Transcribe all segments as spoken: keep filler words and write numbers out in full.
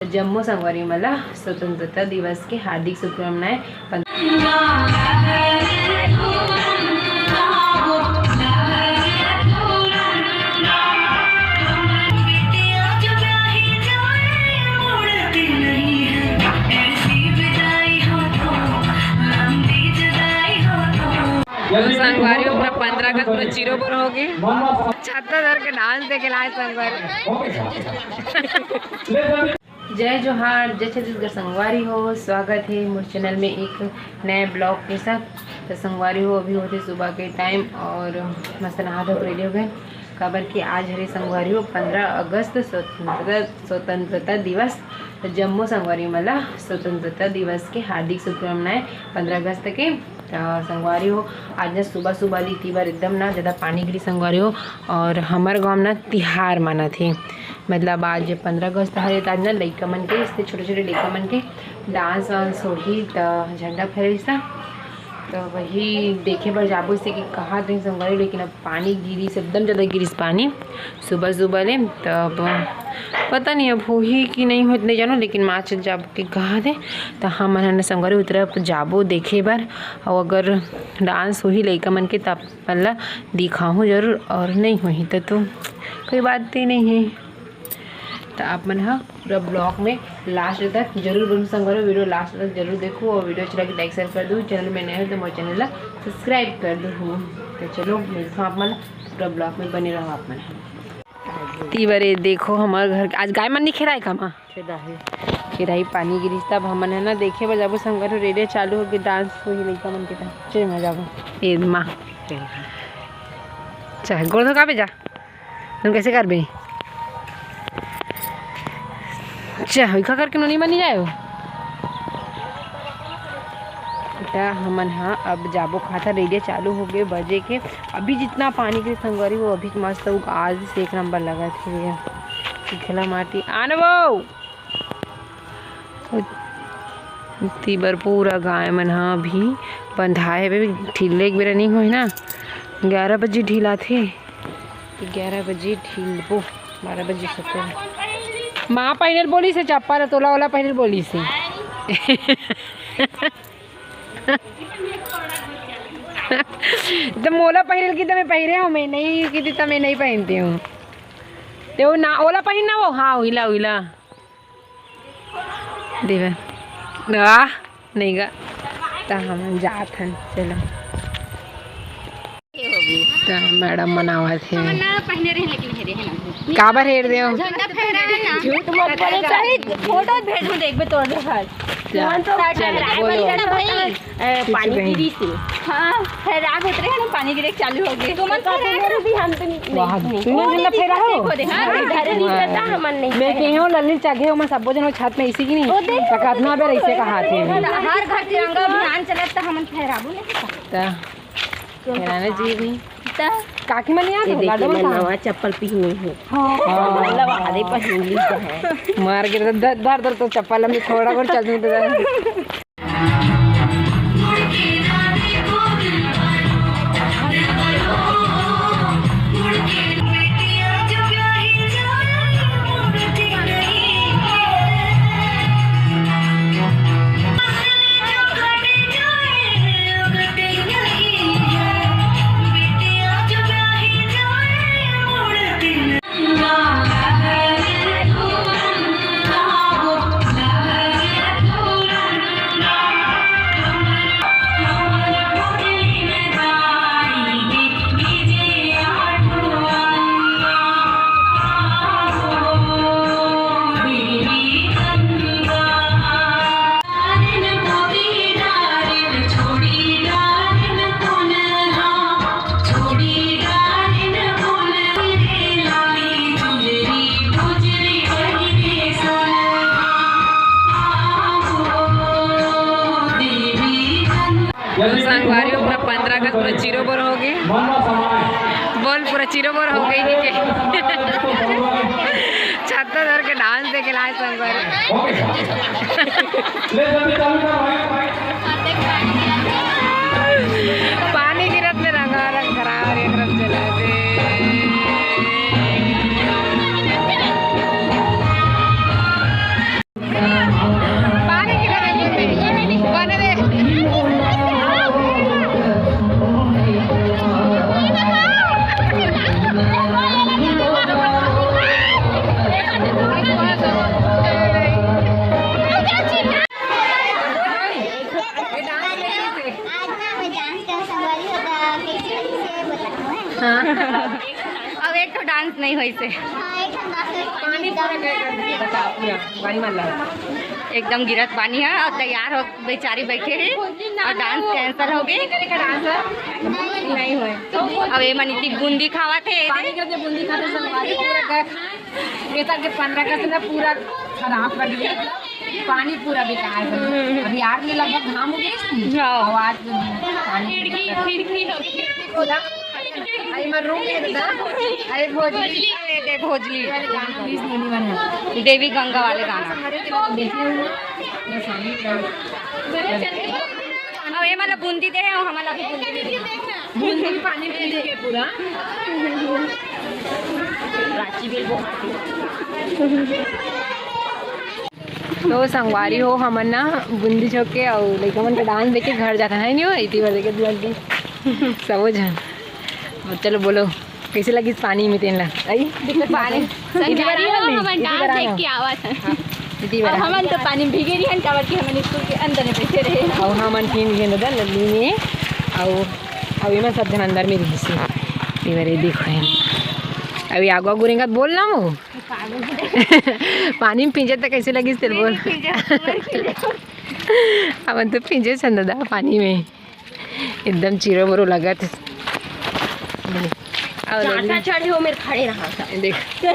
जम्मो संगवारी मन ला स्वतंत्रता दिवस के हार्दिक शुभकामनाएं। संगवारी हो, पूरा पंद्रह अगस्त पूरा चीरो बोर हो गए। छत्ता धर के डांस देखे लाए संगवारी। जय जोहार, जय छत्तीसगढ़ संगवारी हो, स्वागत है मोर चैनल में एक नए ब्लॉग के साथ। तो संगवारी हो, अभी होते सुबह के टाइम और मस्त नहा धो के रेडी हो गए, काबर कि आज हरे संगवारी हो पंद्रह अगस्त स्वतंत्रता, स्वतंत्रता दिवस। तो जम्मो संगवारी मन ला स्वतंत्रता दिवस के हार्दिक शुभकामनाएं पंद्रह अगस्त के। तो संगवारी हो, आज ना सुबह सुबह ली इतनी बार एकदम ना ज़्यादा पानी गिरी संगवारी हो, और हमर गांव ना तिहार मानत हे, मतलब आज पंद्रह अगस्त हरे, तो आज ना लइका मन के, इससे छोटे छोटे लइका मन के डांस वांस होही, त झंडा फहराइस ना, तो वही देखे बर जाबो, इससे कि कहाँ दिन संगवारी, लेकिन अब पानी गिरिस, एकदम ज़्यादा गिरिस पानी सुबह सुबह ले। तब पता नहीं अब होही कि नहीं होही, नहीं जानो, लेकिन माँ चल जाबो के कहा दे, तो हमन ह ना संगवारी उतरा जाबो देखे बर, और अगर डांस होही लइका मन के, तब अपन ला दिखाहूँ जरूर, और नहीं होही त तो कोई बात ही नहीं है। तो आप मन ह पूरा ब्लॉग में लास्ट तक जरूर बनू संगवारी, वीडियो लास्ट तक जरूर देखो, और वीडियो अच्छा लगे लाइक शेयर कर दो, चैनल में नए हो तो मोर चैनल ला सब्सक्राइब कर दो। तो चलो मिलता हूँ आप मन पूरा ब्लॉग में, बने रहो आप मन। ती बरे देखो हमार घर आज गाय मन नहीं खेराए का माँ? खेदाही। खेराही पानी गिरिस तब हमन है ना देखे बर जाबो संगवारी, रेडियो चालू हो गए, डांस होही लइका मन के, तब चल मैं जाबो। ए माँ, चल गोड़ धो का बे जा, तुम कैसे करबे? अच्छा, इखा करके नोनी मनी जाए हो। बेटा, हमन हा अब जाबो, कहा था रेडियो चालू हो गए बजे के। अभी जितना पानी के संगवारी हो, अभी मस्त उगास एक नंबर लगा थे भैया। चिखला माटी आनबो। ती बर पूरा गाय मन हा अभी बंधाए हवे, ढीले एक बेरा नहीं होए ना, ग्यारह बजे ढीलाथे। ग्यारह बजे ढीलबो, बारह बजे सत्तर। माँ पहिरे ल बोलिस हे चप्पल, तोला ओला पहिरे ल बोलिस हे। त मोला पहिरे ल की त मैं पहिरे हूँ, मैं नहीं की त मैं नहीं पहनती हूँ। ते वो ना ओला पहिन ना वो, हाँ, उइला, उइला। देवे। वाह, नहीं गा। त हमन जात हन, चलो। त मैडम मन आवत हे। हमन ना पहिने रहे, लेकिन हेरे हे ना। काबर हेर देव? झंडा फहराए ना। झूठ मत बोलो, सही फोटो भेजहूँ, देखबे तोर घर। चल, तुमन तो चल, फहराए बोलो। बर ना भाई। ए, कुछ पानी नहीं। गिरी से। हाँ, फहराए होत रहे ना, पानी गिरे चालू हो गए। तुमन तो फहराए मेरे भी हम तो नहीं, वाह, नहीं। तुमन झंडा फहराए हो? देखो दे, हाँ, हाँ, इधर ही वाह। रहता, हमन नहीं मैं फहराए। कहे हूँ, ललित चाघे हो, मैं सबो जन हो छत में इसी की नहीं। वो देख, त कतना बेर ऐसे कहा थे। हर घर तिरंगा अभियान चलत, त हमन फहराबो नहीं। त फहराना चाहिए भाई। त काकी मन याद ये हो, देखिए, लाडो मैं मन नवा चप्पल पहनी हूँ। हाँ। मतलब, आधे पहन ली है। मार के धर, धर, धर तो चप्पल हम थोड़ा बहुत चल दूँ तो। संगवारी हो, पूरा पंद्रह अगस्त पूरा चीरो बोर हो गए। बोल, पूरा चीरो बोर हो गए कि के? छत्ता धर के डांस देखे लाए संगवारी। पानी गिरत में रंगारंग खराब एक तरफ चला दे। नहीं होइस हे। पानी पूरा गए कर दिया। बता, पूरा पानी मार ला। एकदम गिरत पानी हे अउ तैयार हो बेचारी बैठे हे अउ डांस कैंसिल हो गे। नहीं होए। अब ये मन इतनी बूंदी खावत हे। पानी के बूंदी खाते संगवारी पूरा गए। ये तक के पंद्रह का से ना पूरा खराब कर दिया। पानी पूरा बेकार कर दिया। अभी आठ में लगभग घाम हो गया। हाँ। आवाज पानी खिड़की, खिड़की हो गई। अरे, मैं रूम में था। अरे, भोजली। अरे, दे भोजली। अरे, गाना प्लीज नहीं बना। देवी गंगा वाले गाना। अरे, देखिए ना। अब ये मतलब बूंदी दे हे, हमला भी बूंदी दे। बूंदी पानी पी के पूरा। रांची बिल बहुत। तो संगवारी हो, हमन ना बूंदी झोंक के अउ लइका मन के डांस देख के घर जात हन, नहीं हो? इति बर देखे लग गई सबो झन। अब चलो बोलो, कैसे लगिस पानी में तेन ला? आई? पानी इति बर संगवारी हो, आना, हमन इति बर डांस आना। देख के आवत हन। हाँ, इति बर अब आना। हमन तो पानी में भीगे रही हन, काबर कि हमन स्कूल के अंदर में बैठे रहे। अउ हमन फिन गए दादा नदी में, अउ, अउ एमन सब झन अंदर में रहिस हे। इति बर ये देखो हे। अभी आगू आगू रेंगत बोल ना हो। पानी में भींजे त कैसे लगिस तेल बोल। हमन तो भींजे सन दादा पानी में, एकदम चिरो बरो लगत हे। अउ चाचा चढ़े हो मेरे खड़े रहा था। देख,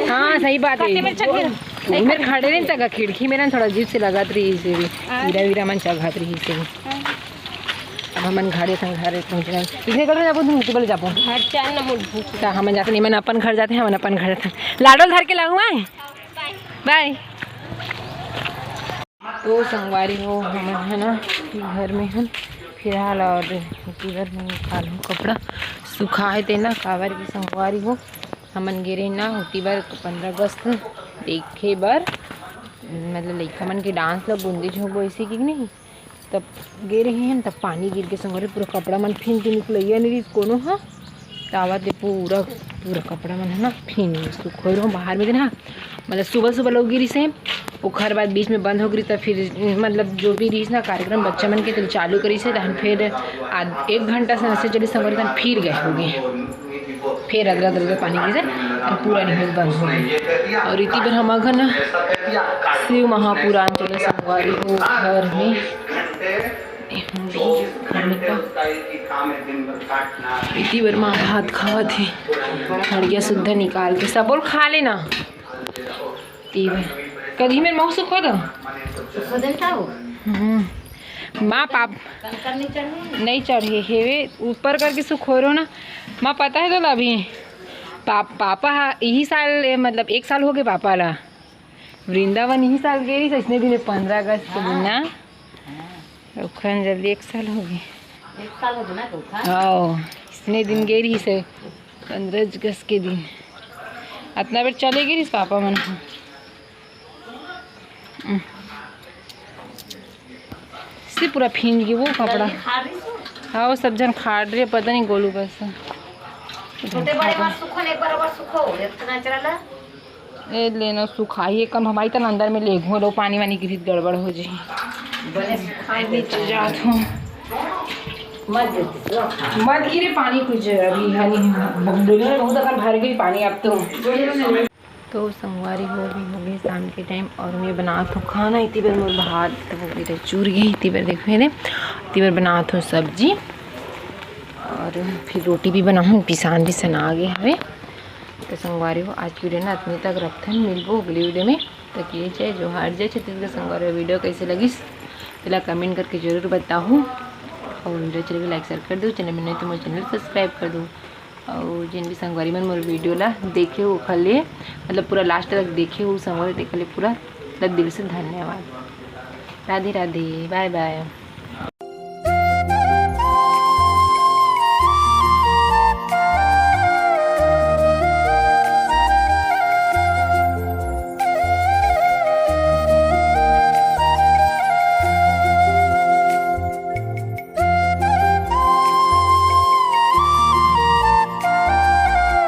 हाँ सही बात हे। मेरे खड़े नहीं तक खिड़की में ना थोड़ा अजीब से लगत रहिस हे, हीरा वीरा मन चघत रहिस हे। अब हमन घरे संग घरे पहुँचना। इसने कल जाबो, तुम बोले जाबो। घर चल ना, मोर भूख। त हमन जाते नहीं, मन अपन घर जाते हैं, हमन अपन घर जाते हैं। लाडो ल धर के लाहू आए। बाय। तो संगवारी हो, हमन है ना घर में हन फिलहाल, अउ इति बर निकालहूँ कपड़ा सुखा हे तेन ला, काबर कि संगवारी हो, हमन गे रहे ना इति बर पंद्रह अगस्त देखे बर, मतलब लइका मन के डांस ला बूंदी झोंक बोइसे कि नहीं, तब गे रहे हन, तब पानी गिर के संगवारी पूरा कपड़ा मन फिन के निकलइया नहीं रहिस कोनो ह। त आवत ले पूरा, पूरा कपड़ा मन है ना फिन सुखोय रहो बाहर में देना। मतलब सुबह सुबह लोग गिरिस हे, ओखर बाद बीच में बंद हो गिरिस, त फिर मतलब जो भी रहिस ना कार्यक्रम बच्चा मन के, तो चालू करिस हे, तहन फिर आध एक घंटा से ऐसे चलिस संगवारी, तहन फिर गए हो गए। फेर अदरा अदरा पानी गिरे, अउ पूरा निकल बंद हो गई। अउ इति बर हम आघन शिव महापुराण चले संगवारी हो घर में। इति बर माँ भात खावत हे, हड़िया सुद्धा निकाल के सबोल खा लेना। इति बर कभी मेर मऊ सुखो दो। हम्म। माँ पाप नहीं चढ़े हेवे, ऊपर करके सुखोरो ना। माँ पता है तोला अभी पा-, पापा हा, यही साल, ए, मतलब एक साल हो गए पापा ला। वृंदावन यही साल गए रहिस, इसने दिन पंद्रह अगस्त के दिन ना। ओखन जल्दी एक साल हो गए। एक साल हो गए ना तो खा। हाँ, इसने दिन गए रहिस पंद्रह अगस्त के दिन। अतना बेर चले गए रहिस पापा मन। हम्म। से पूरा फींज गए वो कपड़ा। हाँ, वो सब झन खाड़ रहे, पता नहीं गोलू कैसा। छोटे बड़े मत सुखो, एक बार, बार सुखो, इतना चला। ए लेना सुखाई, कम हमारी तन अंदर में ले घोलो, पानी वानी गिरी त गड़बड़ हो जाए। बने सुखाई नीचे जात हूँ। मत गिरे, मत गिरे पानी कुछ अभी, हनी बोले बहुत अकन भर गई पानी अब तो। तो संगवारी हो भी हो गई शाम के टाइम, और मैं बनात हूँ खाना। इति बर मोर भात हो गई रहे चूर गई, इति बर देखो ने, इति बर बनात हूँ सब्जी, और फिर रोटी भी बनाहूँ। पिसान भी सना गए हवे। तो संगवारी हो, आज की वीडियो ना अतनी तक रखथन, मिलबो अगली वीडियो में। तक ये जय जोहार, जय छत्तीसगढ़। संगवारी हो, वीडियो कैसे लगिस तेला कमेंट करके जरूर बताहू, और वीडियो चले लाइक शेयर कर दो, चैनल में नहीं तो मोर चैनल सब्सक्राइब कर दो। और जिन भी संगवारी मन मोर वीडियो ला देखे हो ओखर ले, मतलब पूरा लास्ट तक देखे हो संगवारी, तेखर ले पूरा तक दिल से धन्यवाद। राधे राधे, बाय बाय।